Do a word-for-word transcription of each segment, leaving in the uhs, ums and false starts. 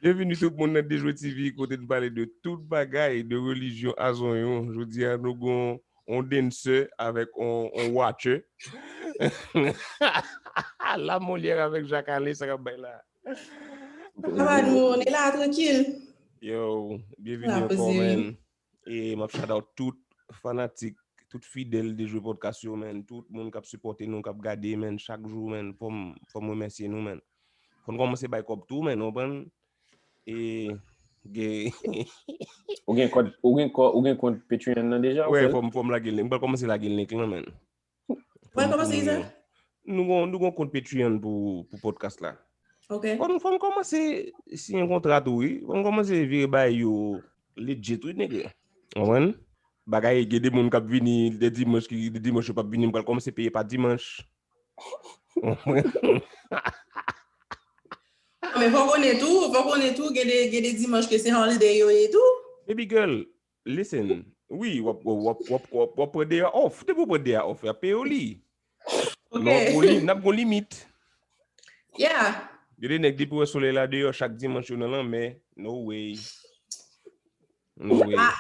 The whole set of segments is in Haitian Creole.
Byenvini tout moun nan Dejwe T V, kote n pale de tout bagay, de relijyon a zonyon. Jodi a, nou gon on dancer avèk on, on watcher. La Molière avèk Jacques Alain, sa k ap bay la. Papa nou, on est là, tranquille. Yo, byenvini ankò, man. E m ap shout out tout fanatik, tout fidèl Dejwe Podcast yo, man. Tout moun k ap sipòte nou, k ap gade, man, chak jou, man. Fò m, fò m remèsye nou, man. Fò n kòmanse bay kòb tou, man, w konprann? E gen Ou gen kòd, ou gen kò, ou gen kont Patreon nan deja? Wè, fò m, fò m lage link. M pral kòmanse lage link lan, man. Wè, kòman se sa? Nou gon, nou gon kont Patreon pou, pou podcast la. Ok. Fò n, fò n kòmanse siyen kontra tou, wi. Fò n kòmanse vire bay yo legit, wi, nèg. Konprann? Bagay, gen de moun k ap vini, de dimanch ki, de dimanch yo p ap vini, m pral kòmanse peye pa dimanch. Men fò konnen tou, fò konnen tou, gen de, gen de dimanch ke se holiday yo ye tou. Baby girl, listen. Wi, w ap, w ap, w ap, w ap, w ap pran day off. Depi w pran day off, y ap peye w li. Lè w ap pran li, n ap gon limit. Yeah. Gen de nèg depi w wè solèy la deyò, chak dimanch yo nan lanmè. No way. No way. Ah,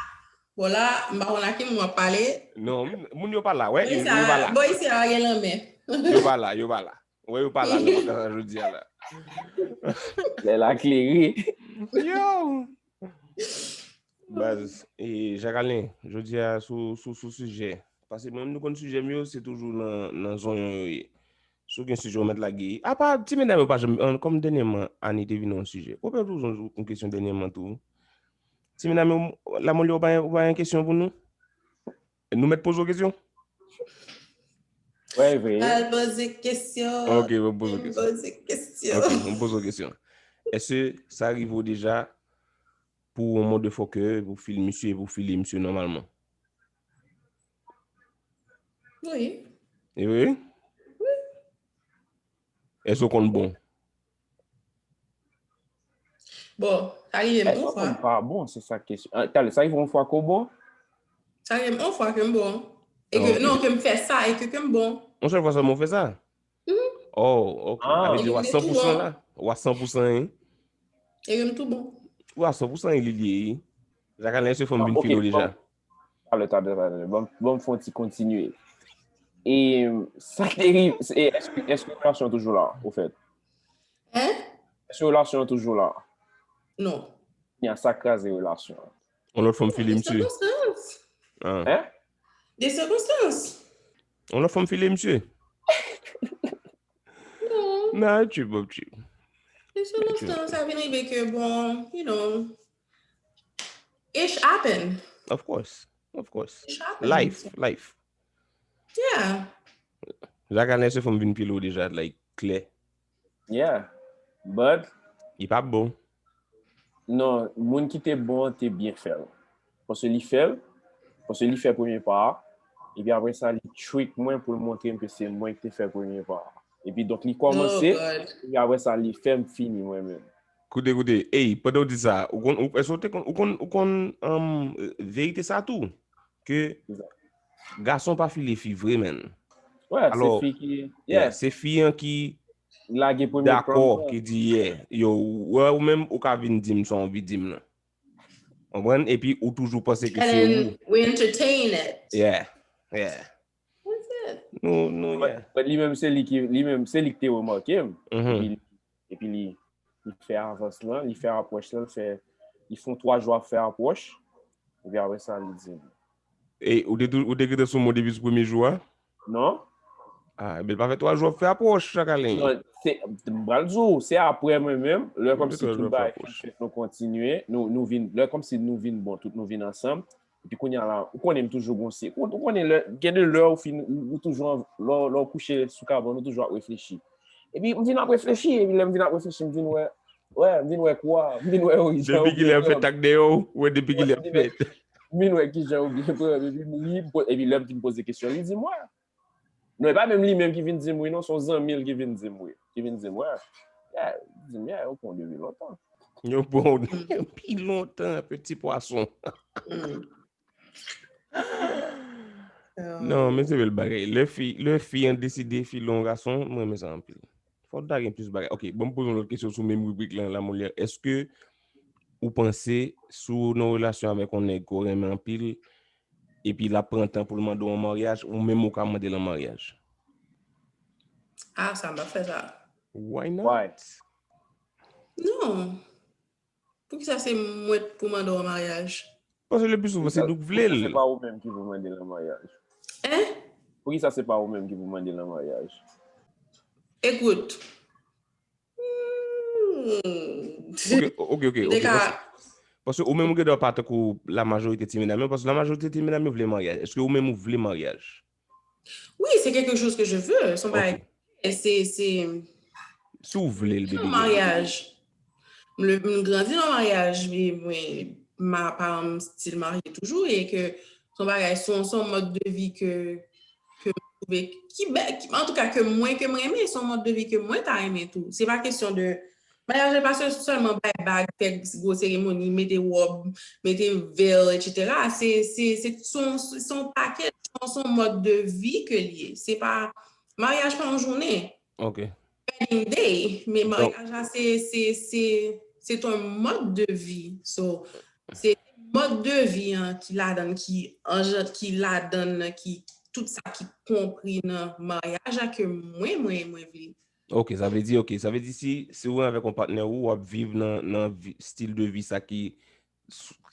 bon la, m pa konn a ki moun w ap pale. Non, moun yo pa la, wè, Boy yo, sa, yo pa la. Boy sa gen lanmè. Yo pa la, yo pa la. Wè, yo pa la nan podcast la jodi a la. Lè la klere. Yo! Baz, e Jacques Alain, jodi a sou, sou, sou sijè. Paske mwen, nou konn sijè m yo, se toujou nan, nan zonyon yo ye. Si w gen sijè w mèt lage. Apa, ti medam yo pa janm, an, kòm dènyèman, Annie te vin yon sijè. Ou pa toujou yon kesyon dènyèman tou. Ti medam yo, Lamoli, ou pa, ou pa yon kesyon pou nou? Nou mèt poze w kesyon? Wè, vre. Al poze kesyon. Ok, mwen poze w kesyon. Poze kesyon. Ok, mwen poze w kesyon. Èske sa rive w deja pou yon motherfucker, pou fil misye, pou file misye nòmalman? Wi. E vre? Èske w konn bon? Bon, sa rive m Èske yon w fwa. konn pa bon, se sa kesyon. Ah, talè, sa rive yon fwa ke w bon? Sa rive m yon fwa ke m bon. E ke, Ok. Non, ke m fè sa, e ke, ke m bon. Yon sèl fwa sèlman w fè sa? Mhm. Oh, ok. Ah. Sa vle di w a san pou san la? W a san pou san, hein? E ke m tou bon. W a san pou san, hein, li li ye. Jacques Alain, se fò m Ah, vin ok, file w deja. Bon. Talè, talè, talè. Bon, bon, m fè yon ti kontinye. E sa te rive, se, èske, èske relasyon an toujou la, ofèt? Hein? Èske relasyon an toujou la? Non. Kounye a sa kraze relasyon an. Yon lòt fanm file De misye. sirkonstans. Ah. Hein? De sirkonstans. Yon lòt fanm file misye. Non. Nah, trip, up trip. De sirkonstans, sa vin rive ke, bon, you know, it happen. Of course. Of course. It happen. Life, life. Yeah. Jacques Alain, se fanm vin file w deja, like, klè. Yeah. But Li pa bon. Non, moun ki te bon an te byen fè l. Paske li fè l, paske li fè premye pa a, epi apre sa, li trick mwen pou l montre m ke se mwen ki te fè premye pa a. Epi donk, li kòmanse, Oh, God. epi apre sa, li fè m fini mwen menm. Koute, koute. Ey, pandan w di sa, ou konn, ou, èske w te konn, ou konn, ou konn, um, verite sa tou? Ke gason pa file fi vre, man. Wè, se Alò, fi ki, Yeah, yeah, se fi an ki lage premye plan dakò, mwen. Ki di, yeah, yo, wè, ou menm, ou ka vin di m sa w anvi di m nan. Konprann? Epi ou toujou panse ke se And ou. then we entertain it. Yeah, yeah. That's it. Nou, nou, yeah. But li menm, se li ki, li menm, se li ki te remake m. Mhm. Epi, epi li, li fè avans lan, li fè apwòch lan, li fè, li fè yon twa jou ap fè apwòch. Epi apre sa, li di m. E ou te, tou- ou te gentan sou mwen depi sou premye jou a? Non? Ah, ebyen, l pa fè twa jou ap fè apwòch, Jacques Alain. Non, se, m pral di w, se apre mwen menm, lè Ou kòmsi te tout twa jou ap bagay fè fin fèt, nou kontinye, nou, nou vin, lè kòmsi nou vin bon, tout nou vin ansanm. Epi kounye a la, ou konnen m toujou gon se, ou, ou konnen lè, gen de lè ou fin, ou, ou toujou, an- lè, lè ou kouche sou kabann, ou toujou ap reflechi. Epi m vin ap reflechi, epi lè m vin ap reflechi, m vin wè, wè, m vin wè kwa, m vin wè wi. Depi ki lè ap fè tak dèyè w, wè depi ki lè ap fèt. M vin wè kijan ou byen pran, epi m ri, m po- epi lè m vin poze kesyon, li di m wè. Non, e pa menm li menm ki vin di m wi, non, se yon zanmi l ki vin di m wi. Ki vin di m wè. Yeah, di m, yeah, ou pran depi lontan. Yo bon, depi lontan, petit poisson. Mm. Non, men se bèl bagay. Lè fi, lè fi an deside file yon gason, mwen renmen sa anpil. Fò w ta gen plis bagay. Ok, bon, m poze yon lòt kesyon sou menm ribrik lan, la Molière. Èske ou panse si w nan relasyon avèk yon nèg ke w renmen anpil, epi l ap pran tan pou l mande w an maryaj, ou menm ou ka mande l an maryaj? Ah, sa m pa fè sa. Why not? Non. Poukisa se mwen pou mande w an maryaj? Paske le pli souvan se nou k vle l. Se pa ou menm ki pou mande l an maryaj. Hein? Poukisa se pa ou menm ki pou mande l an maryaj? Écoute. Ok, ok, ok. Paske ou menm ou gen dwa pa tankou la majorite ti medam yo, paske la majorite ti medam yo vle maryaj. Èske ou menm ou vle maryaj? Oui, c'est quelque chose que je veux. Son bagay. Se, se. Si w vle l, bebe. Maryaj. M grandi nan maryaj, men mwen, ma paran m still marye toujou e ke son bagay, son, son mòd de vi ke, ke m twouve, ki, ki, antouka ke mwen, ke mwen renmen, son mòd de vi ke mwen ta renmen tou. Se pa kesyon de, maryaj pa sèlman bay bag, fè gwo seremoni, mete wòb, mete veil, et cetera. Se, se, se, son, son pakèt, son, son mòd de vi ke li ye. Se pa, maryaj pa yon jounen. Ok. Wedding day, men maryaj la se, se, se, se ton mòd de vi. So, se mòd de vi an ki ladan, ki anja, ki ladan, ki tout sa ki konpri nan maryaj la ke mwen, mwen, mwen vle. Ok, sa vle di, ok, sa vle di si, si ou avèk yon patnè ou, w ap viv nan, nan stil de vi sa ki,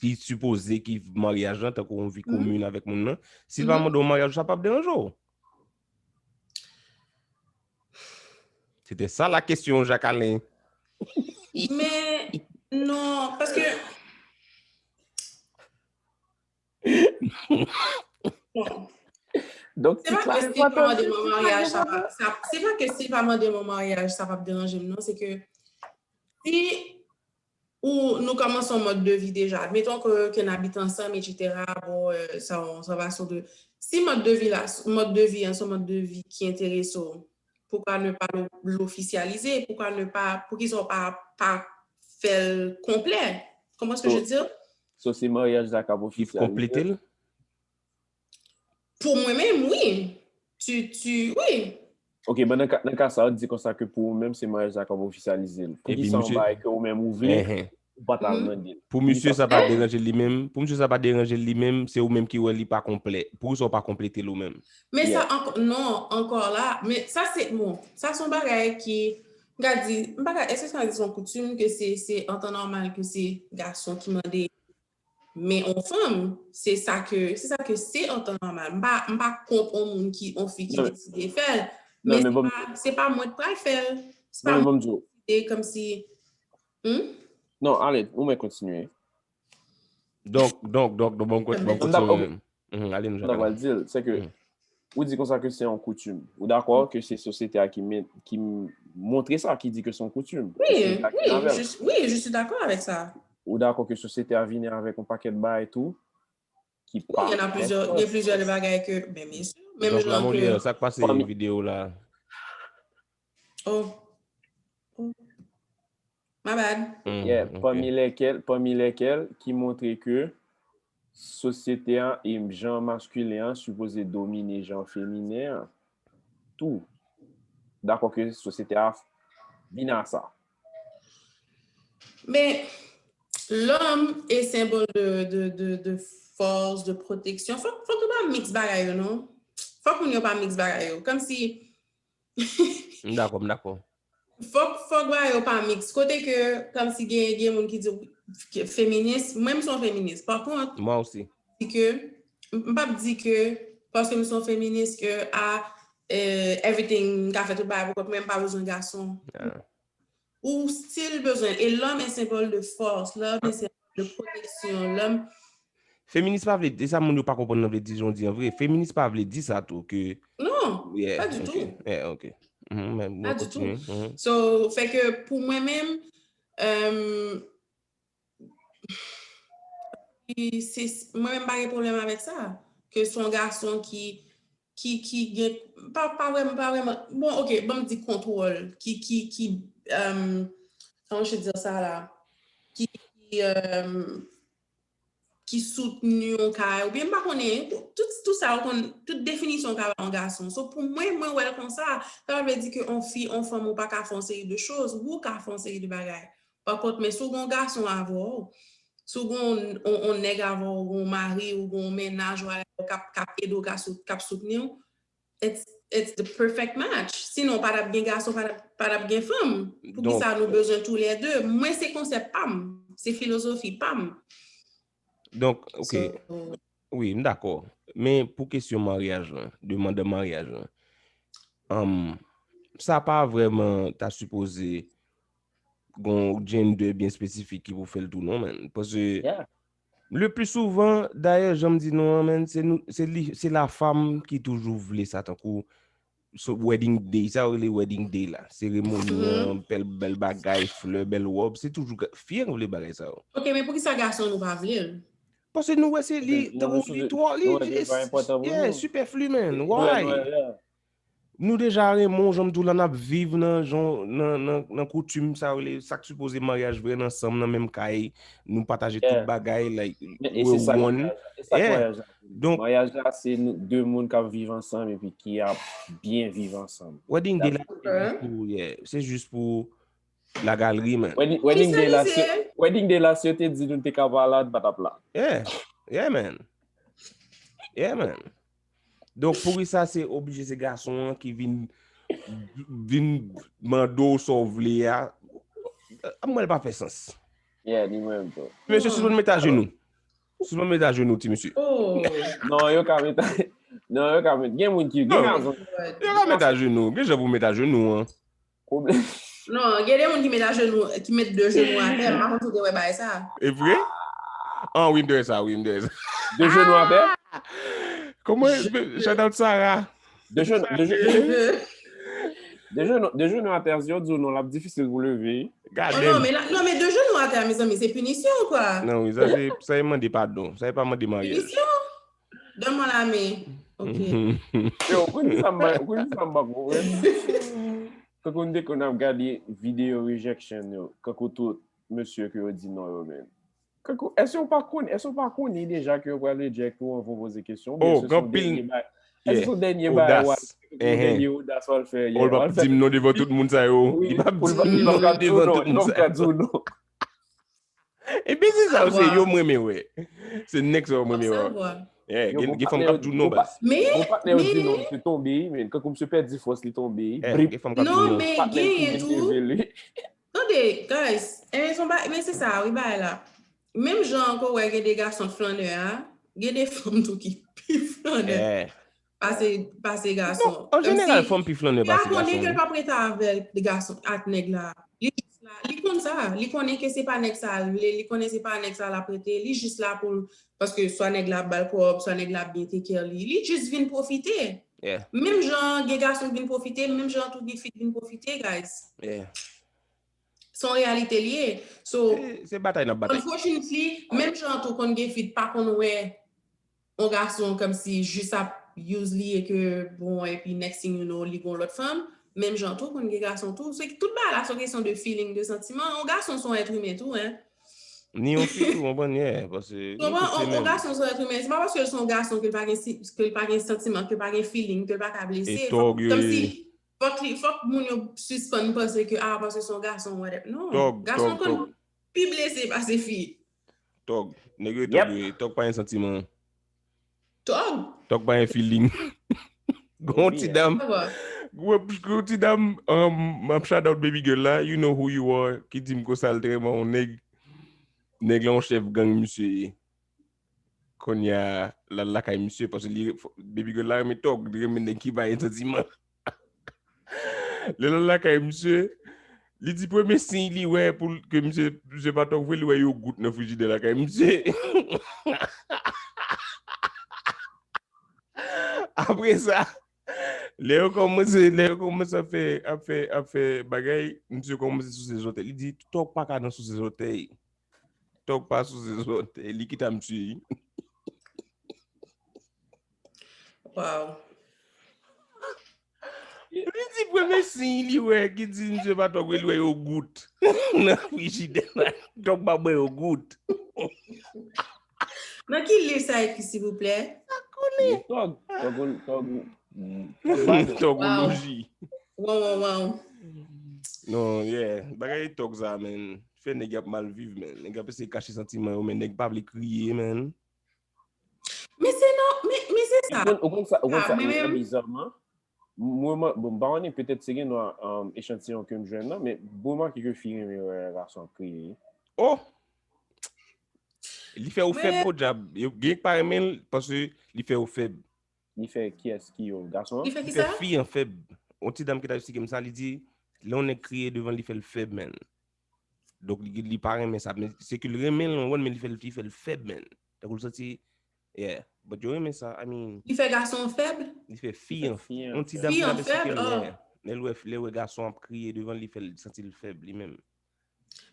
ki sipoze ki maryaj lan, tankou yon vi komin avèk moun nan, si l pa mande w maryaj, sa p ap deranje w? Se te sa la kesyon, Jacques Alain. Men, non, paske. Donk, se pa ke si l pa mande m an maryaj, sa pa, se pa ke si l pa mande m an maryaj, sa p ap deranje m, non. Se ke si ou, nou kòmanse yon mòd de vi deja, admettons que, que n abite ansanm, et cetera, bon, euh, sa, sa va sou de, si mòd de vi la, mòd de vi an, se yon mòd de vi ki enterese w, pourquoi ne pas l'officialiser? Pourquoi ne pas, poukisa w pa, pa fè l konplè? Comment est-ce que je dis? So, si maryaj la k ap ofisyalize. Konplete l? Pour moi-même, oui. Tu, tu, oui. Ok, ben nan ka, nan ka sa, ou di konsa ke pou ou menm, se maryaj la k ap ofisyalize l. Poukisa yon bagay ke ou menm ou vle, ou pa ta al mande l? Pou misye sa pa deranje li menm, pou misye sa pa deranje li menm, se ou menm ki wè li pa konplè. Poukisa ou pa konplete l ou menm? Men sa ankò, non, ankò la, men sa se, bon, sa se yon bagay ki, m ka di, m pa ka, èske sa di se yon koutim ke se, se an tan nòmal ke se gason ki mande men yon fanm, se sa ke, se sa ke se an tan nòmal. M pa, m pa kont yon moun ki, yon fi ki deside fè l. Men se pa, se pa mwen k pral fè l. Se pa mwen ki deside kòmsi. Non, ale, ou mwen kontinye. Donk, donk, donk, donk, bon, bon, kontinye. Sa m pral di l, se ke ou di konsa ke se yon koutim. Ou dakò ke se sosyete a ki, ki montre sa, ki di ke se yon koutim? Oui, oui, je suis d'accord avec ça. Ou dakò ke sosyete a vini avèk yon pakèt bagay tou ki pa. Il y en a plusieurs, il y a plusieurs de bagay ke, ben, bien sûr. Menm jan ke. Sa k pase videyo la. Oh. Oh. My bad. Yeah, pami lèkèl, pami lèkèl ki montre ke sosyete an e jan maskilen an sipoze domine jan feminen an tou. Dakò ke sosyete a vin a sa. Men, l'homme est symbole de, de, de, de force, de protection. Fòk, fòk yo pa mix bagay yo, non. Fòk moun yo pa mix bagay yo. Kòmsi. M dakò, m dakò. Fòk, fòk bagay yo pa mix. Kote ke, kòmsi gen, gen moun ki di, wi, feminis, mwen m se yon feminis. Pa kont, mwen osi. Di ke, m p ap di ke, paske m se yon feminis, ke, a, everything, m ka fè tout bagay pou kont mwen, m pa bezwen gason. Ou still bezwen. E l'homme est symbole de force, l'homme est symbole de protection, l'homme. Feminis pa vle di sa, moun yo pa konprann nan vle di jan w di an vre. Feminis pa vle di sa tou ke. Non, pa ditou. Yeah, ok. Pa ditou. So, fè ke pou mwen menm, mwen menm pa gen pwoblèm avèk sa. Ke se yon gason ki ki, ki gen, pa, pa vrèman, pa vrèman, bon, ok, ban m di kontwòl, ki, ki, ki, um, kòman je di sa la, ki, ki, um, ki soutni yon kay, oubyen m pa konnen, tout, tout sa, tout definisyon w ka ba yon gason. So, pou mwen, mwen wè l konsa, sa pa vle di ke yon fi, yon fanm, ou pa ka fè yon seri de choz, ou ka fè yon seri de bagay. Apòt, men si w gen yon gason avè w, si w gen yon, yon, yon nèg avè w, ou gen yon mari, ou gen yon mennaj, whatever, k ap, k ap ede w, k ap sout-, k ap soutni w, it's, it's the perfect match. Sinon, pa t ap gen gason, pa t ap, pa t ap gen fanm. Poukisa nou bezwen toulède? Mwen, se konsèp pa m. Se filozofi pa m. Donk, ok. So, wi, m dakò. Men pou kesyon maryaj lan, demann maryaj lan, um, sa pa vrèman ta sipoze gon gender byen espesifik ki pou fè l tou non, man. Paske Yeah. Le pli souvan, dayè, jan m di nou an, man, se nou, se li, se la femme ki toujou vle sa, tankou so, wedding day, sa yo rele wedding day la. Seremoni an, bèl, bèl bagay, flè, bèl wòb, se toujou ga- fi an ki vle bagay sa yo. Ok, men poukisa gason nou pa vle l? Paske nou wè se li, Nou- tankou nou- li twò, li, nou wè li pa enpòtan pou yeah, nou. Superflu, man. Nou Why? Wè, wè, yeah. Nou deja renmen w, jan m di w la, n ap viv nan, jan, nan, nan, nan koutim sa yo rele, sa k sipoze maryaj vre, n ansanm nan menm kay, nou pataje tout Yeah. bagay, like, Men e we se sa one. maryaj la. E sa k Yeah. maryaj la. Donk- Maryaj la, se nou, de moun k ap viv ansanm epi ki ap byen viv ansanm. Wedding day la, That's se jis pou, yeah, se jis pou la galerie, man. Wedding, wedding Kisa day la, li si, se? Wedding day la, si yo te di nou te ka pa la, n pa t ap la. Yeah, yeah, man. Yeah, man. Donk, poukisa se oblije se gason an ki vin, vin mande w sa w vle a? Mwen, l pa fè sans. Yeah, ni mwen menm tou. Mesye, sispann met ajenou. Sispann met ajenou, ti mesye. Oh, Non, yo ka met. Non, yo ka met. Gen moun ki. Gen Non. gason. Yo ka met ajenou. Gen jan pou met ajenou, an. Pwoblèm. Non, gen de moun ki met ajenou, ki met de jenou atè, m pa konn si w te wè bagay sa. E vre? An, wi, m te wè sa, wi, m te wè sa. De jenou atè? Kòman, shout out Sarah. De jenou, de jenou, de jenou, de jenou atè, si yo di w non, l ap difisil pou leve. God Oh, non, damn. Men la, non, men de jenou atè, mezanmi, se pinisyon ou kwa? Non, wi, sa se, sa e mande padon. Sa e pa mande maryaj. Pinisyon? Donne-moi la main. Ok. Yo, ou konn ki sa m pa, ou konn ki sa m pa konprann? Kankou m te konn ap gade videyo rejection yo, kankou tout mesye ke yo di non yo menm. Kankou, èske w pa konn, èske w pa konnen deja ke yo pral reject ou anvan w poze kesyon? Oubyen Oh, se son anpil. Dènye bagay? Èske se yon dènye bagay w al, se yon dènye odas w al fè? Oh, l p ap di m non devan tout moun sa yo. Li p ap di m non devan tout moun sa yo. Ka di w non. Epi se sa yo, se yo m renmen wè. Se nèg sa yo m renmen wè. Yeah, gen gen fanm k ap di w non, baz. Men, Yon patnè yo di non, misye tonbe, men kankou misye pèdi fòs li tonbe. Yeah, gen fanm k ap di non, non. Men gen tou. Tande, guys, e men se sa, wi, bagay la. Menm jan ke w wè gen de gason flannè a, gen de fanm tou ki pi flannè Yeah. pase, pase gason. Non, an jeneral, fanm pi flannè pase gason. Li pa konnen ke l p ap rete avè l, de gason, ak nèg la. Li jis la, li konn sa, li konnen ke se pa nèg sa l vle, li konnen se pa nèg sa l ap rete, li jis la pou l, paske swa nèg la ap ba l kòb, swa nèg la ap byen take care li. Li jis vin pwofite. Yeah. Menm jan gen gason k vin pwofite, menm jan tou gen fi k vin pwofite, guys. Yeah. Se yon reyalite li ye. So, Se- se batay n ap batay. Unfortunately, menm jan tou konn gen fi k pa konn wè yon gason kòmsi jis ap use li e ke, bon, epi next thing you know, li gon lòt fanm. Menm jan tou konn gen gason tou. Se tout bagay la se yon kesyon de feeling, de santiman. Yon gason se yon èt imen tou, en. Ni yon fi tou, konprann, yeah, paske Konprann, yon, yon gason se yon èt imen. Se pa paske l se yon gason ke l pa gen si- ke l pa gen santiman, ke l pa gen feeling, ke l pa ka blese. E tòg yo Kòmsi ye. Fòk li, fòk moun yo sispann panse ke, ah, paske se yon gason, whatever. Non, Tòg, gason tòg, konn tòg. Pi blese pase fi. Tòg. Nèg yo e tòg yo ye. Tòg pa gen santiman. Tòg. Tòg pa gen feeling. Gon ti dam. Sa va. Gwo, gwo ti dam, um, m ap shout out baby girl la, you know who you are, ki di m konsa l te renmen yon nèg. Nèg la yon chèf gang misye ye. Kounye a, l al lakay misye, paske li, baby girl la renmen tòg, li renmen nèg ki ba l santiman. Lè l al lakay misye, li di premye siy li wè pou l, ke misye, misye pa tòg vre, li wè yon gout nan frijidè lakay misye. Apre sa, lè yo kòmanse, lè yo kòmanse ap fè, ap fè, ap fè bagay, misye kòmanse souse zòtèy. Li di, tòg pa ka nan souse zòtèy. Tòg pa souse zòtèy. Li kite misye. Wow. Li di premye siy li wè ki di misye pa tòg vre, li wè yon gout nan frijidè la. Tòg pa bwè yon gout. Nan ki liv sa ekri, silvouplè? Tòg, tòg, tòg, Tògoloji. Wow, wow, wow. Non, yeah. Bagay tòg sa, man. fè nèg y ap mal viv, man. Nèg ap eseye kache santiman yo, men nèg pa vle kriye, man. Men se non, men, men se sa. Ou konn sa, ou konn Ah, sa, mwen e, menm. Bizarman, mwen, mwen, bon, m pa konnen, petèt se gen nan um, echantiyon ke m jwenn nan, men m remake ke fi renmen wè gason ap kriye. Oh! Li fè ou fèb Men- podyab. Yo gen k pa renmen l paske li fè ou fèb. Li fè kiyès ki yo? Gason Li an? fè Li kisa? Fè fi an fèb. On ti dam ki t ap eksplike m sa, li di lè yon nèg kriye devan li fè l fèb, man. Donk li, li pa renmen sa, men se ke l renmen l, ou konprann, men li fè l, li fè l fèb, man. Tankou l santi, yeah. But yo renmen sa, I mean, Li fè gason fèb? Li fè fi an. Fi an. On ti dam Fi ki an ap eksplike fèb? l, Oh. Yeah. Lè l wè, lè l wè gason ap kriye devan li, fè l santi l fèb li menm.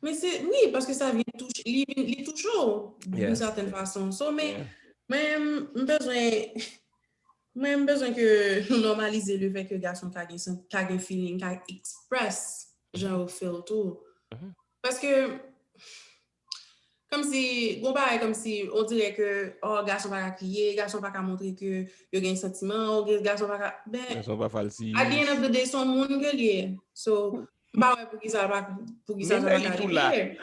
Men se, wi, paske sa vin touche, li, vin- li touche w d'une Yeah. certaine façon. So, men, Yeah. men m bezwen, mwen m bezwen ke nou normalize le fait que gason ka gen, sen- ka gen feeling, ka express jan yo feel tou. Mhm. Paske, kòmsi, gon bagay kòmsi, on dirait que, oh, gason pa ka kriye, gason pa ka montre ke yo gen santiman, oh, gason pa ka, ben, Gason pa falsi. At the end of the day, se yon moun ke li ye. So, m pa wè pou ki sa pa, pou ki sa Men sa lè pa li ka tou la. rive.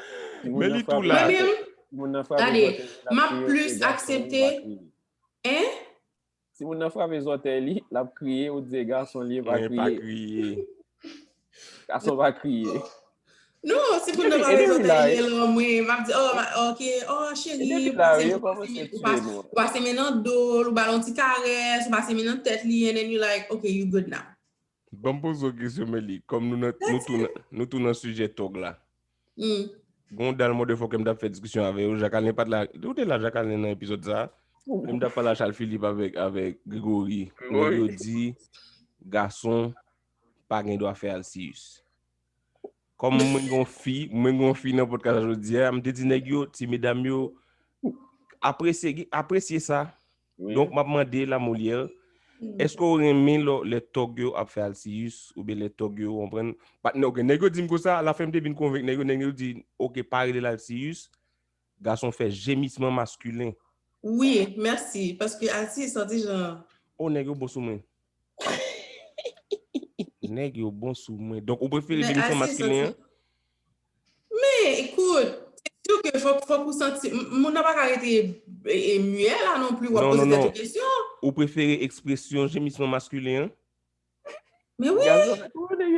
Men li tou la. Mwen menm, Moun nan frape Gade, zòtèy li, l ap m ap kriye, plis e gason li aksepte. Pa kriye. Hein? Si moun nan frape zòtèy li, l ap kriye, ou di gason li pa Men pa kriye. Kriye. Gason pa kriye. Non, si moun nan E frape depi la, zòtèy li, yo- e lan mwen, m ap di, oh, ma- ok, oh, cheri, depi ou la, pase, yo ou pase, kòmanse ou tiye pase, nou. Ou pase men nan do l, ou ba l yon ti karès, ou pase men nan tèt li, and then you like, ok, you good now. Ban m poze w kesyon, Meli. Kòm nou nan, nou tou nan, nou tou nan sijè tòg la. Hmm. Gon dal motherfucker m t ap fè diskisyon avè yo. Jacqueline pa t la. Ou te la, Jacqueline, nan epizòd sa? Lè m t ap pale a Charles Philippe avèk, avèk Gregory. Nèg yo di gason pa gen dwa fè alsiyis. Kòm mwen gon fi, mwen gon fi nan podcast la jodi a, m te di nèg yo, ti medam yo, apresye, apresye sa. Donk, m ap mande la Molière, èske w renmen lò, lè tòg yo ap fè alsiyis, oubyen lè tòg yo, w konprann? Patnè, ok, nèg yo di m konsa, alafen m te vin konvenk nèg yo, nèg yo di, ok, pa rele l alsiyis, gason fè jemisman maskilen. Wi, mèsi, paske alsiyis se yon ti jan. Oh, nèg yo bon sou mwen. Nèg yo bon sou mwen. Donk, ou prefere jemisman maskilen an? Men, ekout, se si ke fòk, fòk ou santi, moun nan pa ka rete e, e, myè la non pli, w ap poze tèt ou kesyon. Ou prefere ekspresyon jemisman maskilen an? Men wi. Gason, ou te di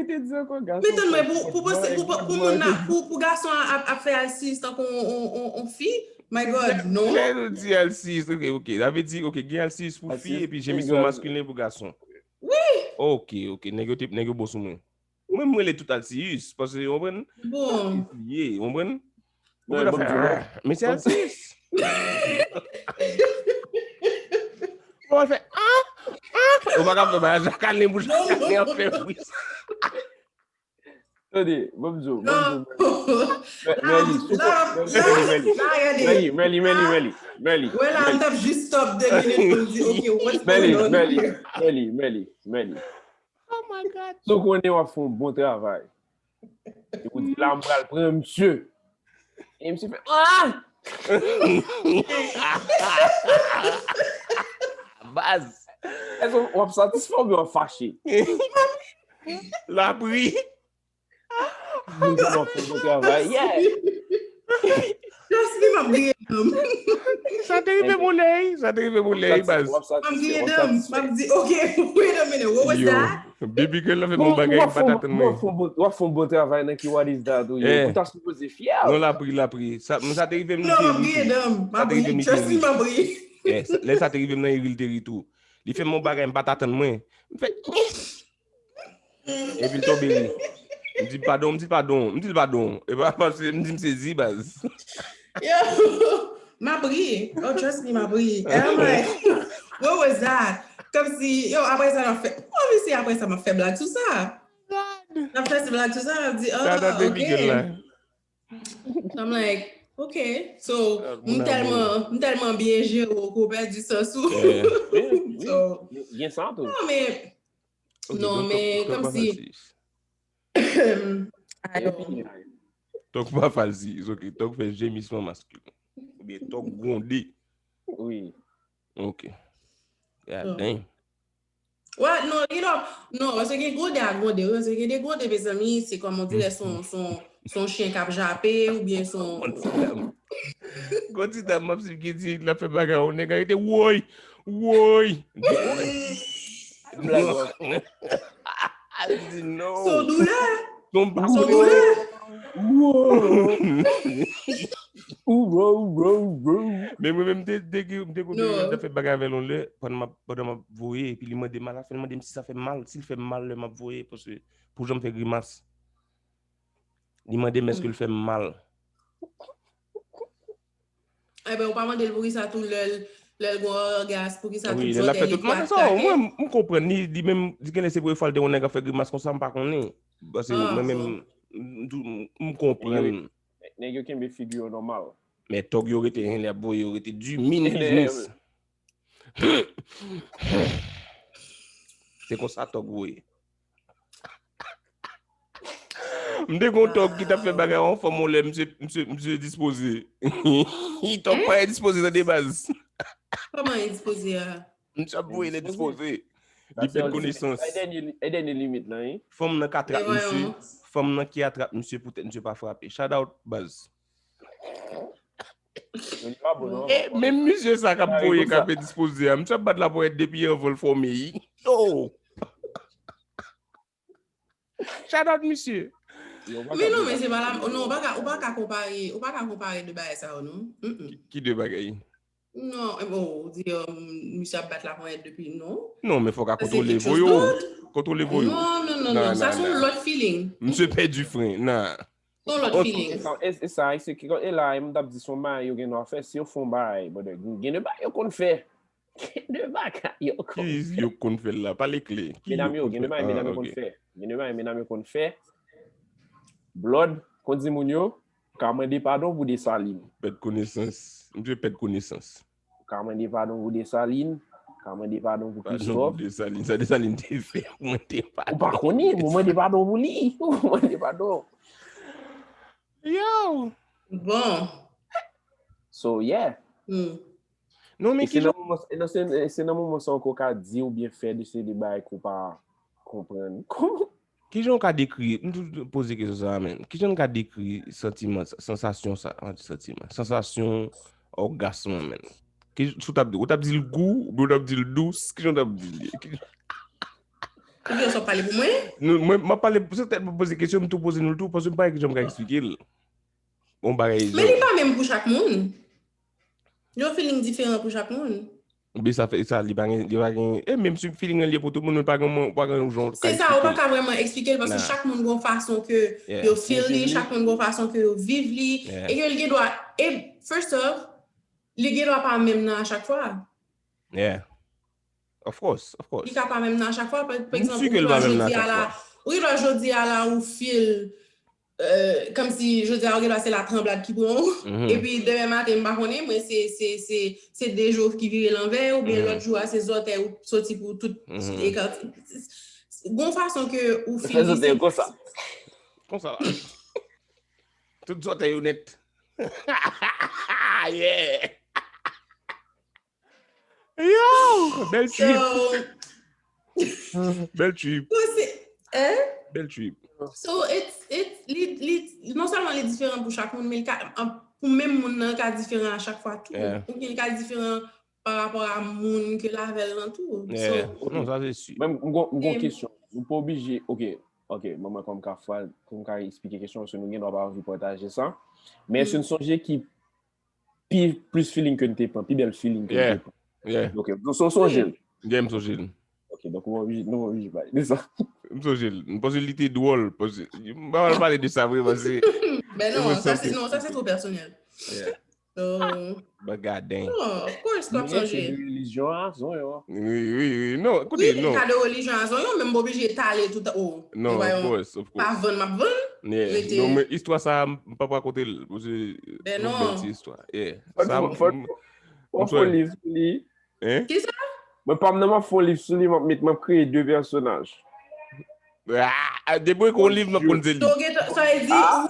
ankò, gason. Men tann mwen, pou, pou, pou, pou, pou moun nan, pou, pou gason an ap, ap fè alsiyis tankou on, on, on, on fi, my God, non. Lè nou di alsiyis, ok, ok. Sa vle di, ok, gen alsiyis pou fi epi jemisman maskilen pou gason. Wi. Ok, ok. Nèg yo te, nèg yo bon sou mwen. Mwen, mwen rele tout alsiyis, paske, w konprann? Bon. Ye, w konprann? Non, bon, bon. Men se alsiyis. Bon, fè, ah, ah. Ou pa ka fè bagay Jacqueline pou Jacqueline ap fè bri sa. Tande, bon, bon, bon. Meli, Meli, Meli, Meli, Meli. Wè la, m t ap jis stop de minit pou m di, ok, what's going on here? Meli, Meli, Meli, Meli. Oh my God. Si w konnen w ap fè yon bon travay. E pou di la, m pral pran misye. E misye fè, ah! Baz. Èske w ap satisfè oubyen w ap fache? Lapri. Moun sa w ap fè yon bon travay. Yeah. Trust me, m ap griye dan m. Sa te rive m yon lè, sa te rive m yon lè, baz. M ap griye dan m, m ap di, ok, wait a minute, what was that? Baby girl la fè m yon bagay, m pa t atann mwen. W ap fè yon bon travay nan ki, what is that ou ye? Ou ta sipoze fyè. Non, lapri, lapri. Sa, sa te rive m, li te ri tou. Sa te rive m, li te ri. Lè sa te rive m nan, Eril te ri tou. Li fè m yon bagay, m pa t atann mwen. M fè, epi l tonbe ri. M di padon, m di padon, m di l padon. E pa paske m di m sezi, baz. Yo, m ap ri. Oh, trust me, m ap ri. And I'm like, what was that? Kòmsi, yo, apre sa, m ap fè, obviously, apre sa, m ap fè blag sou sa. M ap fè ti blag sou sa, m ap di, oh, ok. I'm like, ok. So, m tèlman, m tèlman byen jere w ke w pèdi sans ou. Gen sa tou. Non, men, non, men, kòmsi. Tòg pa falsi, it's ok. Tòg fè jemisman maskilen. Oubyen tòg gwonde. Wi. Ok. God damn. What? Non, you know, non, paske gen gwonde ak gwonde, wi, paske gen de gwonde, mezanmi, se kòm on dirè son, son, son chen k ap jape, oubyen son... Gon ti dam. Gon ti dam, m ap suiv ki di, l ap fè bagay, on nèg arete, woy, woy. Blag, non. Li di, non. Son doulè. Son pa... Son doulè. Wow. Ou, wow, wow, wow. Men mwen menm, m te, te, m te kote, non, m te fè bagay avè l yon lè, pandan m ap, pandan m ap voye, epi li mande m, alafen, li mande m si sa fè m mal, si l fè m mal lè m ap voye, paske pou jan m fè grimas. Li mande m èske l fè m mal. Ebyen, ou pa mande l poukisa tou lè l, lè l gon orgas, poukisa tout zòtèy li ap krache. Wi, lè l ap fè tout maten sa, mwen, m konprann li, li menm, li genlè se premye fwa l te wè yon nèg ap fè grimas konsa, m pa konnen. Paske mwen menm, m, m, m konprann. Nèg yo kenbe figi yo nòmal. Men tòg yo rete, hen, lè ap voye, yo rete di, mini biznis. Se konsa tòg voye. M te gon tòg ki t ap fè bagay yon fanm, yon lè, misye, misye, misye dispoze. Tòg pa dispoze, tande baz. Kòman li dispoze a? Misye ap voye lè dispoze. Li pèd konesans. E dènye, e dènye limit lan, wi. Fanm nan ka trap misye. Fanm nan ki atrap misye poutèt misye pa frape. Shout out, baz. Li pa bon, non. E menm misye sa k ap voye, k ap dispoze a, misye ap bat laponyèt depi anvan l fòme, wi. Yo! Shout out, misye. Men non, men se pa la, non, ou pa ka, ou pa ka konpare, ou pa ka konpare de bagay sa yo, non. Mm-mm. Ki, ki de bagay? Non, e bon, ou di, um, misye ap bat laponyèt depi, non. Non, men fòk a kontwole vo yo. Kontwole vo yo. Non, non, non, non, sa se yon lòt feeling. Misye pèdi fren, nan. Se yon lòt feeling. E sa, e, e sa, e se ki, e la, e m t ap di se yon bagay yo gen dwa fè, si yo fè yon bagay, brother, gen de bagay yo konn fè. Gen de bagay yo konn fè. Ki yo konn fè la? Pale klè. Ki yo konn fè? Medam yo, gen de bagay medam yo konn fè. Gen de bagay medam yo konn fè. Blood, konn di moun yo, ka mande padon pou Desalin. Pèd konesans. Misye pèd konesans. Ou ka mande padon pou Desalin, ou ka mande padon pou Kristòf. Padon pou Desalin. Sa Desalin te fè, mwen te padon. Ou pa konnen, mwen mande padon pou li. Mwen mande padon. Yo! Bon. So, yeah. Hmm. Non, men ki jan... E se nan moman, e nan, se, se nan moman sa ankò w ka di oubyen fè de seri de bagay ke w pa konprann. Ki jan w ka dekri, m toujou poze kesyon sa a, men. Ki jan w ka dekri santiman, sansasyon sa, an, santiman, sansasyon ògasm lan, men? Ki, si w t ap di, ou t ap di l gou, oubyen ou t ap di l dous, ki jan w t ap di l? Ki jan... Ou gen sa w pale pou mwen? Non, mwen, m ap pale, se tèt mwen poze kesyon, m tou poze nou l tou, paske m pa wè ki jan m ka eksplike l. Yon bagay... Men li pa menm pou chak moun. Yon feeling diferan pou chak moun. Oubyen sa fè, sa, li pa gen, li pa gen, e menm si feeling lan li ye pou tout moun, men pa gen, pa gen yon jan w ka eksplike l. Se sa, ou pa ka vrèman eksplike l, paske chak moun gon fason ke yo feel li, chak moun gon fason ke yo viv li, e ke li gen dwa, e first off, li gen dwa pa menm nan a chak fwa. Yeah. Of course, of course. Li ka pa menm nan a chak fwa, pa, pa egzanp, ou gen dwa jodi a la, ou gen dwa jodi a la, ou feel euh, kòmsi, jodi a, ou gen dwa se latranblad ki pran w. Epi demen maten, m pa konnen, mwen, se, se, se, se de jou ki vire lanvè, oubyen lòt jou a, se zòtèy ou soti pou tout ekati. Gon fason ke ou feel li, se konsa. Konsa la. Tout zòtèy yo nèt. Yeah! Yo! Bèl trip. So, bèl trip. So, hein? Bèl trip. So, it's, it's, li, li, non sèlman li diferan pou chak moun, men li ka, an, pou menm moun nan, li ka diferan a chak fwa tou. Yeah. Oubyen li ka diferan pa rapò a moun ke l avè l lan tou. Yeah. So, non, sa se si. Men m gon, m gon kesyon. Nou pa oblije, ok, ok, mwen, mwen, kòm ka fwa, kòm ka eksplike kesyon, paske nou gen dwa pa anvi pataje sa. Men èske nou sonje ki pi, plis feeling ke n te pran, pi bèl feeling ke n te pran. Yeah, yeah. Ok, nou, so, sonje l. Yeah, m sonje l. Ok, donk, nou oblije, nou oblije pale de sa. M sonje l. M panse li te dwòl. Panse, m pa pral pale de sa vre, paske... Ben non, sa se, non, sa se twò pèsonèl. Yeah. So, but god damn. Non, of course, m ap sonje. Relijyon a, zon yo. Wi, wi, wi. Non, koute, non. Wi, ka de relijyon a, zon yo, men m pa oblije etale tout, oh, non, of course, of course. Pa vann, m ap vann. Yeah. Non, men istwa sa, m pa rakonte l. Ben non. Bèl ti istwa. Yeah. Sa, fò, fò, fò liv sou li. Hein? Kisa? Mwen pa m nan, m ap fè yon liv sou li, m ap met, m ap kreye de pèsonaj. Ah, depi w ekri yon liv, m ap konn se li. So, gen tan, sa vle di, ou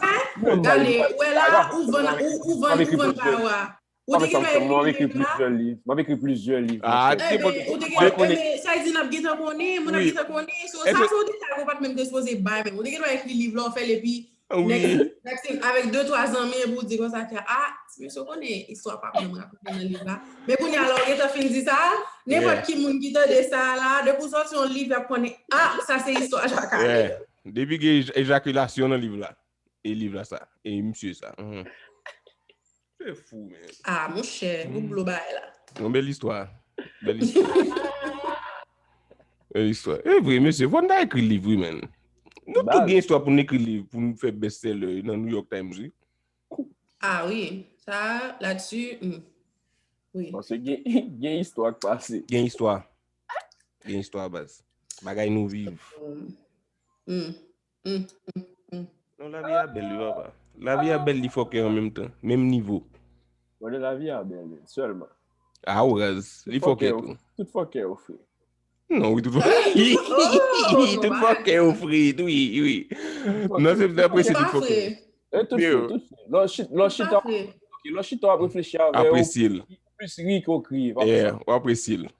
wè, gade, ou wè la, ou vann, ou, ou vann, ou vann pa w a. Ou te gen dwa ekri liv la. M ap ekri plizyè liv. M ap ekri plizyè liv. Ah, ou te gen dwa, sa vle di n ap gentan konnen, moun ap gentan konnen. So, sa se yon detay ou pa t menm te sipoze bay menm. Ou te gen dwa ekri liv la, ou fè l epi next, next thing, avèk de twa zanmi epi ou di konsa ke, ah, ti mesye, ou konnen istwa pa m nan m rakonte nan liv la. Men kounye a la, ou gentan fin di sa, nenpòt ki moun ki tande sa la, depi w sòti yon liv, y ap konnen, ah, sa se istwa Jakale. Depi gen ejakilasyon nan liv la. E liv la sa. E misye sa. Se fou, men. Ah, monchè, ou blo bagay la. Yon bèl istwa. Bèl istwa. Bèl istwa. E vre, mesye, fò n ta ekri liv, wi, men. Nou tout gen istwa pou n ekri liv, pou n fè best seller nan New York Times, wi. Ah, wi. Sa, la-dessus, hmm. Wi. Paske gen, gen istwa k pase. Gen istwa. Gen istwa, baz. Bagay nou viv. Hmm. Hmm. Non, lavi a bèl, wi, papa. Lavi a bèl, li fòkè an menm tan. Menm nivo. Bon, lavi a bèl, sèlman. Ah, ou raz. Li fòkè tou. Tout fòkè yo fre. Non, wi, tout fòkè. Tout fòkè yo fre, wi, wi. Non, se vre, apresye tout fòkè. E tout fre, tout fre. Lè w chita, lè w chita, w ap reflechi avè yo. Apresye l. Plis ri ke w kriye, papa. Yeah, w apresye l.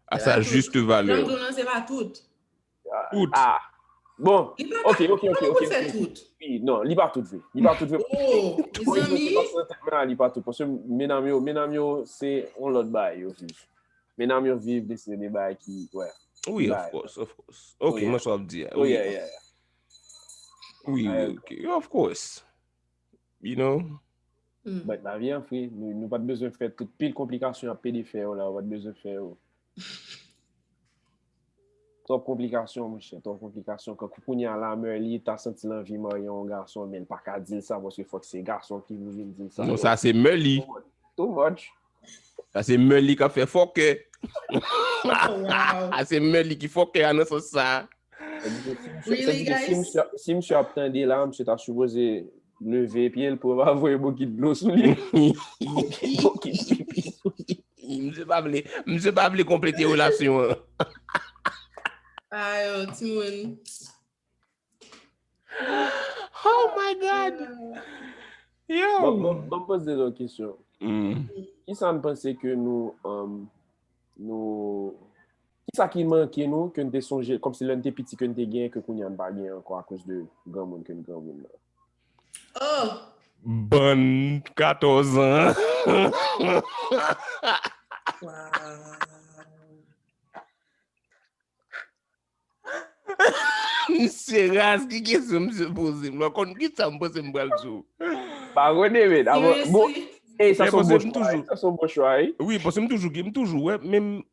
À sa juste valeur. Jan m di w lan, se pa tout. Tout. Ah. Bon, ok, ok, ok, ok. Wi, non, li pa tout vre. Li pa tout vre. Oh, mezanmi. Li pa tout, paske medam yo, medam yo, se yon lòt bagay yo viv. Medam yo viv de, se de bagay ki, wè. Wi, of course, of course. Ok, mwen sa w ap di a. Wi, yeah, yeah. Wi, wi, ok. Of course. You know? But lavi an fre, nou, nou pa t bezwen fè tout pil konplikasyon ap pede fè yo la, ou pa t bezwen fè yo. Twòp konplikasyon, monchè, twòp konplikasyon. Kankou kounye a la, Merly ta santi l anvi marye yon gason, men l pa ka di l sa, paske fòk se gason ki pou vin di l sa. Non, sa se Merly. Too much. Sa se Merly k ap fè fòkè. Sa se Merly ki fòkè a nan sans sa. Really, guys? Si misye ap tande la, misye ta sipoze leve pye l pou yo pa voye bokit dlo sou li. Bokit pipi sou li. Misye pa vle, misye pa vle konplete relasyon an. Ayo, timoun. Oh my God. Yo. Bon, bon, bon, poze nou yon kesyon. Kisa n panse ke nou, um, nou, kisa ki manke nou, ke n te sonje, kòmsi lè n te piti, ke n te gen, ke kounye a n pa gen ankò akoz de granmoun ke n granmoun nan? Oh! Bann katòz an. Wow. Misye raz, ki kesyon misye poze m? Mwen konn ki sa m panse m pral di w. Pa konnen, men. Bon, sa se yon bon chwa, wi. Sa se yon bon chwa, wi. Wi, paske m toujou, m toujou, wè, menm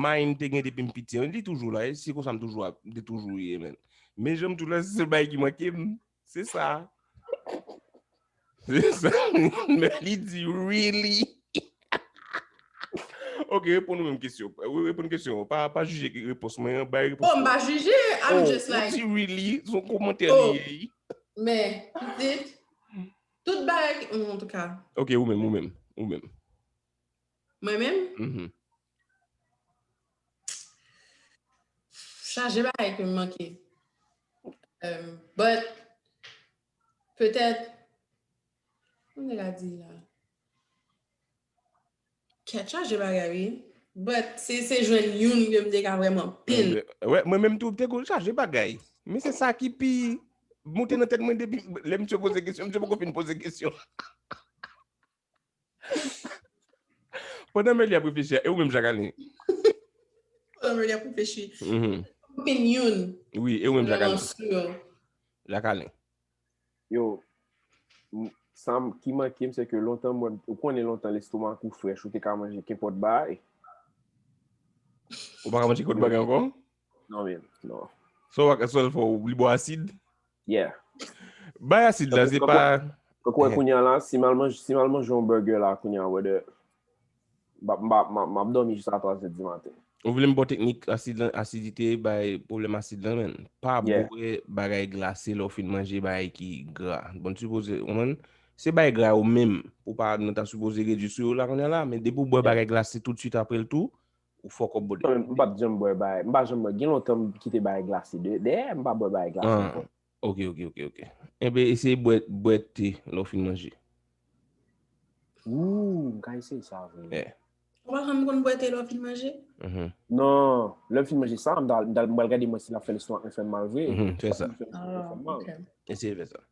mind te gen depi m piti, li toujou la, e se konsa m toujou ap, m te toujou ye, men. Men jan m toujou la, se sèl bagay ki manke m. Se sa. Se sa. Men li di, really? Ok, reponn ou menm kesyon. Wi, reponn kesyon. Pa, pa jije repons mwen an, bay repons mwen. Oh, m pa jije, I'm just like, ou di really, se yon kòmantè li ye. Men, pitit, tout bagay ki, mm, antouka. Ok, ou menm, ou menm, ou menm. Mwen menm? Chaje bagay ke m manke. Um, but, petèt, m te ka di la. Kèt, chaje bagay, wi. But, se, se jwenn youn ke m te ka vrèman pin. Wè, mwen menm tou, m te gon chaje bagay. Men se sa ki pi moute nan tèt mwen depi lè misye poze kesyon, misye poko fin poze kesyon. Pandan Merly ap reflechi a, e ou menm, Jacqueline? Pandan Merly ap reflechi. Opinyon. Wi, e ou menm, Jacqueline? Jacqueline. Yo, m- sa m- ki manke m, se ke lontan, mwen, ou konnen lontan lestomak ou frèch, ou te ka manje kenpòt bagay. Ou pa ka manje kenpòt bagay ankò? Non, men, non. So, ou pa ka, so, fò ou li bò asid? Yeah. Bay asid la, se pa. Tankou wè kounye a la, si m al manje, si m al manje yon burger la, kounye a, whether, m ap, m ap, m ap, m ap dòmi jiska twa zè di maten. Ou vle m ba w teknik asid lan, asidite, bay pwoblèm asid lan, men. Pa bwè bagay glase lè w fin manje bagay ki gra. Bon, sipoze, ou konprann? Se bagay gra yo menm, ou pa nan ta sipoze redui sou yo la, kounye a la, men depi w bwè bagay glase toutswit apre l tou, ou fuck up body. Non, men m pa t janm bwè bagay, m pa janm bwè. Gen lontan m kite bagay glase de, dèyè m pa bwè bagay glase ankò. Ok, ok, ok, ok. Enben, eseye bwè, bwè te lè w fin manje. Ooh, m ka eseye sa vre. Yeah. Ou pa janm konn bwè te lè w fin manje? Mhm. Non, lè m fin manje sa, m ta- m ta- m pral gade mwen si l ap fè lestomak mwen fè m mal vre. Mhm, c'est ça. Lestomak mwen fè m mal. Ok. Eseye fè sa.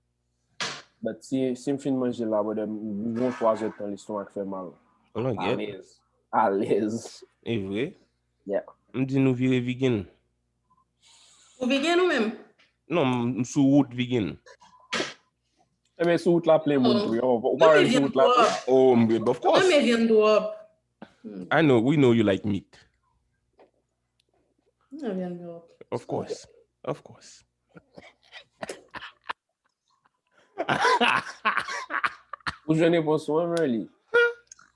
But si, si m fin manje la, brother, m gon twa zè tan lestomak fè mal. Ou nan gèt. Alèz. Alèz. E vre? Yeah. M di nou vire vegan. Ou vegan ou menm? Non, m sou wout vegan. Ebyen, sou wout la plen moun tou. Yo, ou pa Mwen wè m sou vegan wout la tou? Twòp. Oh, m- of course. Mwen vegan twòp. I know, we know you like meat. Mwen vegan twòp. Of course. Of course. Ou jwenn repons ou an, Merly?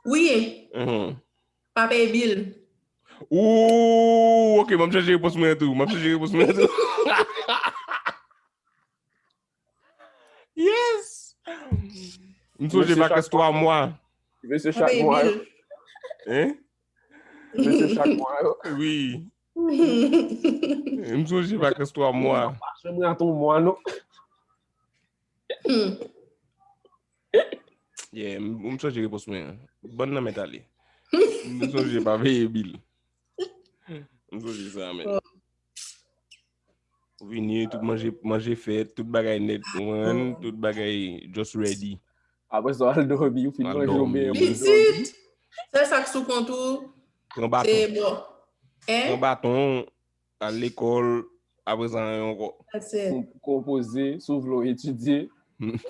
Wi, Mhm. pa peye bil. Ooh, ok, m ap chanje repons mwen tou. M ap chanje repons mwen tou. Yes! M sonje Mesye vakans chak twa mwa. Mesye Pa chak peye mwa yo. Bil. Hein? Mesye chak mwa yo. Wi. M sonje vakans twa mwa. Pa janm rate yon mwa, non. Hmm. Yeah, m m sonje repons mwen an. Bann nan mèt ale. M sonje pa peye bil. M sonje sa, men. Vini, tout manje, manje fèt, tout bagay nèt, ou konprann, tout bagay just ready. Apre sa, al dòmi, ou fin Al manje, ou dòmi. byen. Pitit, sèl sa k sou kont ou, Pran se baton. bon. Pran Hein? Baton, al lekòl, apre sa, yon ankò. That's it. Kon- Konpoze, si w vle w etidye.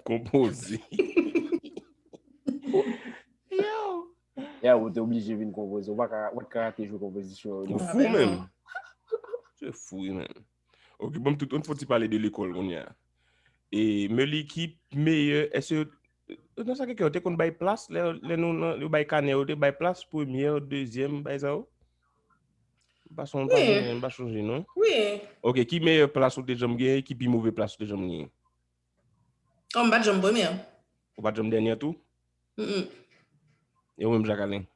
Konpoze. Yo. Ya, ou te oblije vin konpoze. Ou pa ka, ou pa ka rate jou konpozisyon yo, Ou non. fou menm. Se fou, wi, menm. Ok, bon, tout, on fò ti pale de lekòl kounye a. E, Merly, ki meyè, èske, nan sa kèk yo te konn bay plas, lè, lè nou, nan, yo bay kanè, yo te bay plas, premyè, dezyèm, bay sa yo? M pa sonje, m pa Wi. sonje, m pa sonje, non. Wi. Ok, ki meyè plas ou te janm genyen, ki pi move plas ou te janm genyen? Oh, m pa t janm premye. Ou pa t janm dènyè tou? Mm-mm. E ou menm, Jacqueline?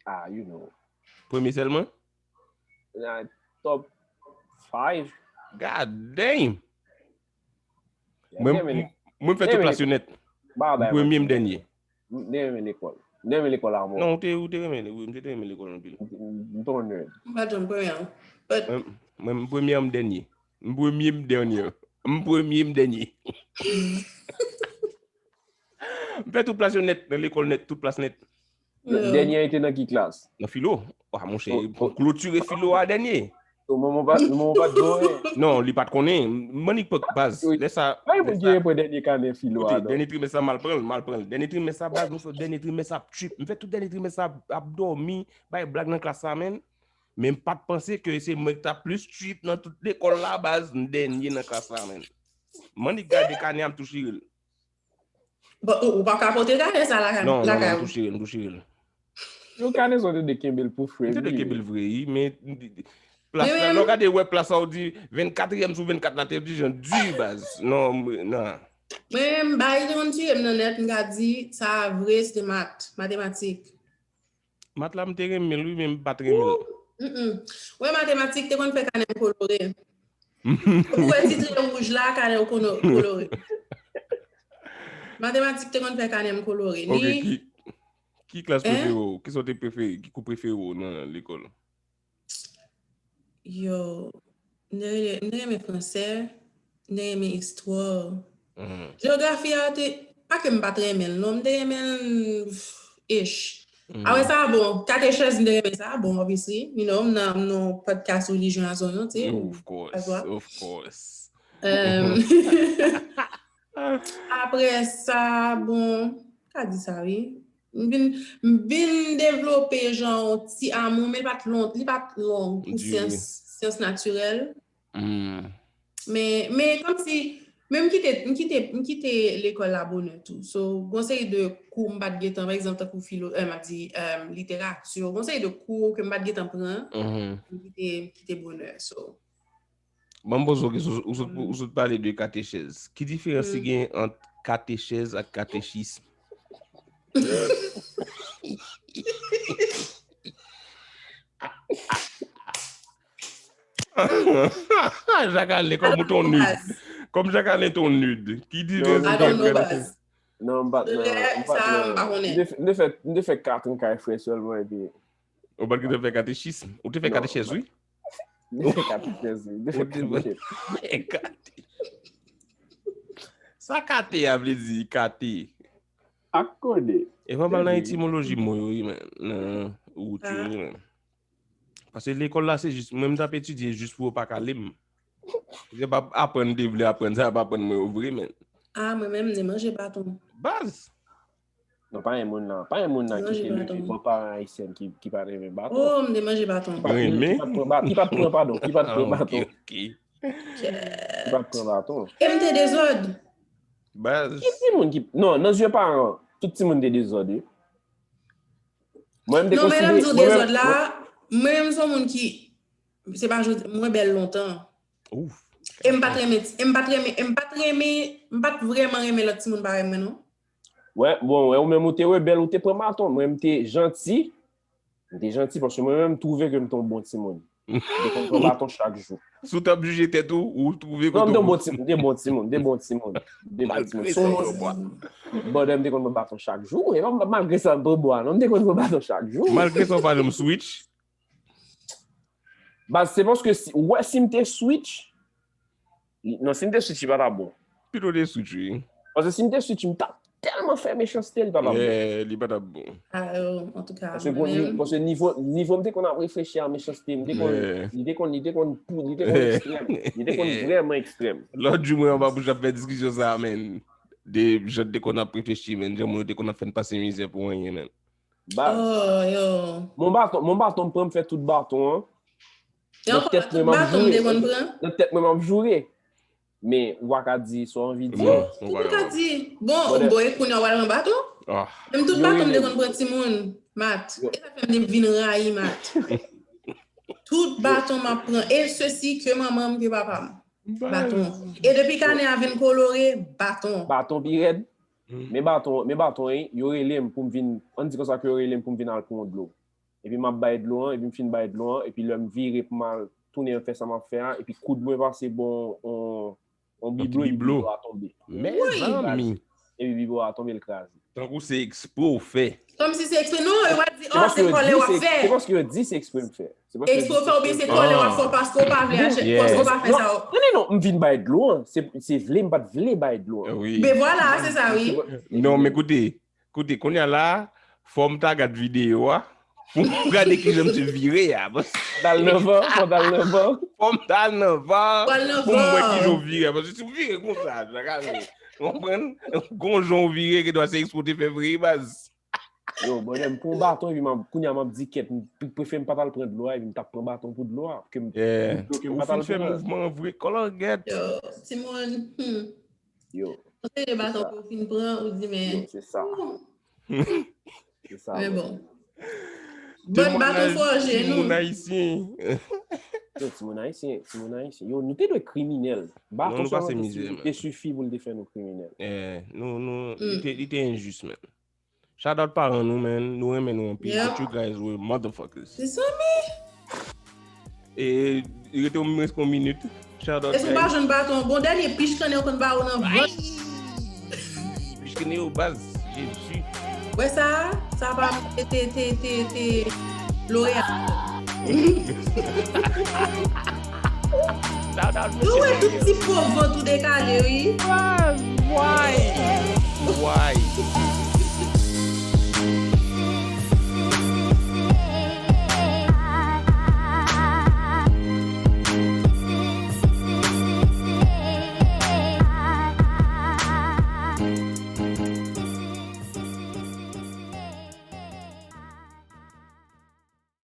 Ah, you know. Premye sèlman? Nan top five. God damn! Yeah, Mwen, yeah, man. mwen, mwen fè Yeah, tout man. Plas yo nèt. Ba, ba, Premye, man. M dènyè. M te renmen lekòl. M te renmen lekòl a mò. Non, ou te, ou te renmen, wi, m te renmen lekòl anpil. M te yon nerd. M pa t janm premye. But Mwen, mwen, m premye, M dènyè. M premye, M dènyè. M premye, M dènyè. M fè tout plas yo nèt, nan lekòl nèt, tout plas nèt. Dènyè a te nan ki klas? Nan filo. Ah, monchè, Oh, oh. Klotire filo a dènyè. Manman pa, manman pa t di anyen. Non, li pa t konnen. Manik pa baz. Wi. Lè sa, Pa gen lè moun ki sa, gen pou dènyè kanè filo a, koute, non. Dènyè trimès la, m al pran l, m al pran l. Dènyè trimès la, baz, nou fè dènyè trimès ap trip. M fè tout dènyè trimès la ap, ap dòmi, bay blag nan klas la, menn. Men m pa t panse ke se mwen ki t ap plis trip nan tout lekòl la, baz, m dènyè nan klas la, menn. Manik gade kanè a, m tou chire l. Bon, ou, ou pa ka pote kanè sa lakay Non, non, non, lakay m ou. tou chire l, m tou chire l. Yo kanè sa w te de kenbe l pou frè. M te de kenbe l vre, wi, men plas Men la, menm- lè w gade, wè plas la, w di vennkatriyèm sou vennkat la, te di jan di, baz. Non, m- non. Mwen menm, bay te konn tire m nan nèt, m ka di, sa vre, se te mat, matematik. Mat la, m te renmen l, wi, men m pa t renmen l. Mm-mm. Wè, matematik te konn fè kanè m kolore. Ou wè ti trait wouj la, kanè w kono- kolore. Matematik te konn fè kanè m kolore. Ok, Ni ki, ki klas Hein? prefere w? Ki sa w te prefere? Ki kou prefere w nan lekòl? Yo, m te rele- m te renmen fransè, m te renmen istwa. Mhm. Jewografi a te, pa ke m pa t renmen l, non, m te renmen l, ish. Mhm. Apre sa, bon, katechèz, m te renmen sa, bon, obviously, you know, m nan, m nan podcast relijyon a zon yo, ti. Of course, Azwa. Of course. Euh, apre sa, bon, ka di sa, wi. M vin, m vin devlope jan yon ti amou, men li pa t lon, li pa t long pou Diri. Syans, syans natirèl. Mm. Men, men kòmsi, men m kite, m kite, m kite lekòl la bonè tou. So, gon seri de kou m pa t gentan, pa egzanp, tankou filo, euh, m ap di, euh, literati, gon seri de kou ke m pa t gentan pran, Mhm. m kite, m kite bonè. So, Bon, m poze w kesyon, ou sot, ou sot pale de katechèz. Ki diferans ki Mm. gen ant katechèz ak katechism? Jacqueline, kòm ou ton nid. Kòm Jacqueline ton nid. Ki diferans I ki don't know, gen ant baz. katechèz? Non, m pa t nan, m pa t nan. M te fè, m te fè kat an kay frè sèlman epi. Ou pa t gentan fè katechism? Ou te fè katechèz, wi. M te fè katechèz, wi. M te fè katechèz. Sa kate a vle di kate. Ak kode. E pa mal nan etimoloji mo yo, wi, men. Nan wout yo, wi, men. Paske lekòl la, se jis, mwen, m t ap etidye jis pou yo pa kale m. Se pa aprann m te vle aprann, sa pa aprann mwen yo vre, men. Ah, mwen menm, m te manje baton. Baz! Non, pa yon moun nan, pa yon moun nan ki te leve bò paran ayisyen ki, ki pa t renmen baton. Oh, m te manje baton. Ki pa t, ki pa t pran ba-, ki pa t pran, padon, ki pa t pran baton. Ah, ok, ok. Ki pa t pran baton. E m te dezòd. Baz. Ki timoun ki, non, nan zye paran, tout timoun te dezòd, wi. Mwen, m te konsidere. Non, men lè m di w dezòd la, mwen menm se yon moun ki, se pa jodi, mwen bèl lontan. Ouf. E m pa t renmen, e m pa t renmen, e m pa t renmen, m pa t vrèman renmen lòt timoun parèy mwen, non. Wè, bon, wè, ou menm ou te rebèl, ou te pran baton. Mwen, m te janti. M te janti paske mwen menm, m twouve ke m te yon bon timoun. M te konn pran baton chak jou. Si w t ap jije tèt ou, ou twouve ke w te yon bon timoun. Non, m te yon bon timoun, m te bon timoun, m te bon timoun. M te bon timoun. Malgre sa, w pran bwa. Bòdè, m te konn pran baton chak jou. E pa malgre sa, m pran bwa, non, m te konn pran baton chak jou. Malgre sa, w pa janm switch. Baz, se paske si, ou wè, si m te switch, non, si m te switch, li pa t ap bon. Pito te switch, wi. Paske si m te switch, m t ap tèlman fè mechanste, li pa t ap bon. Yeah, li pa t ap bon. Ah, yo, antouka, paske mwen menm, paske nivo, nivo m te konn ap reflechi a mechanste, m te konn, li te konn, li te konn pou, li te konn ekstrèm. Li te konn vrèman ekstrèm. Lòt jou, mwen anba bouch ap fè diskisyon sa a, men. De jan te konn ap reflechi, men. Jan moun yo te konn ap fè n pase mizè pou anyen, men. Baz. Oh, yo. Mon baton, mon baton, m pran, m fè tout baton an. Nan tèt mwen, m ap joure. Nan tèt mwen, m ap joure. Men, ou pa ka di sa w anvi di. Non, ou pa ka di. Bon, bon, e kounye a w al pran baton? Ah. Menm tout baton m te konn pran timoun, mat. E sa fè m te vin rayi mat. Tout baton m ap pran. E sesi ke manman m, ke papa m. Baton. E depi kanè a vin kolore, baton. Baton pi rèd. Men baton, men baton, wi, yo rele m pou m vin, ann di konsa ke yo rele m pou m vin al pran yon dlo. Epi m ap bay dlo an, epi m fin bay dlo an, epi lè m vire pou m al tounen fè sa m ap fè a, epi koud mwen pase bon, on, on biblo, epi biblo a tonbe. Mezanmi. Epi biblo a tonbe, l kraze. Tankou se ekspre w fè. Kòmsi se ekspre. Non, yo va di, oh, se kòlè w ap fè. Se paske yo di se ekspre m fè. Ekspre w fè oubyen se kòlè w ap fè paske w pa vle achte, paske w pa fè sa. Non, non, non, m vin bay dlo an. Se, se vle, m pa t vle bay dlo an. Wi. Ben vwala, se sa, wi. Non, men koute, koute, kounye a la, fò m ta gad videyo a. Pou m gade kijan misye vire a. Fò m t al nan van, fò m t al nan van. Fò m t al nan van. Pou m wè kijan w vire a. Paske si w vire konsa, sa ka vire. Ou konprann? Gon jan w vire, gen dwa se ekspre w te fè vre, baz. Yo, bòdè, m pran baton, epi m ap, kounye a m ap di kèt, m prefere m pa t al pran dlo a, epi m t ap pran baton pou dlo a, ke m, pou dlo ke m pa t al pran. Ou fin fè mouvman an vre, kòlògèt. Yo, timoun, hmm. Yo. Yon seri de baton ke w fin pran, ou di, men. Yo, se sa. Se sa, men bon. Bon, baton fòje nou. Timoun ayisyen. Yo, timoun ayisyen, timoun ayisyen. Yo, nou te dwe kriminèl. Baton sèlman te sifi pou l te fè nou kriminèl. Eh, nou, nou, li te, li te enjis, men. Shout out paran nou, man. Nou renmen nou anpil. But you guys were motherfuckers. Mezanmi. E, rete yon, rete yon minit. Shout out. Èske w pa jwenn baton? Gon dènye pich kanè yo konn ba ou nan vant. Pich kanè yo, baz. Jezi. Wè sa? Sa pa te, te, te, te, te L'Oreal. Shout out, mesye. Nou wè tout ti po vant ou dekale, wi. Baz, why? Why?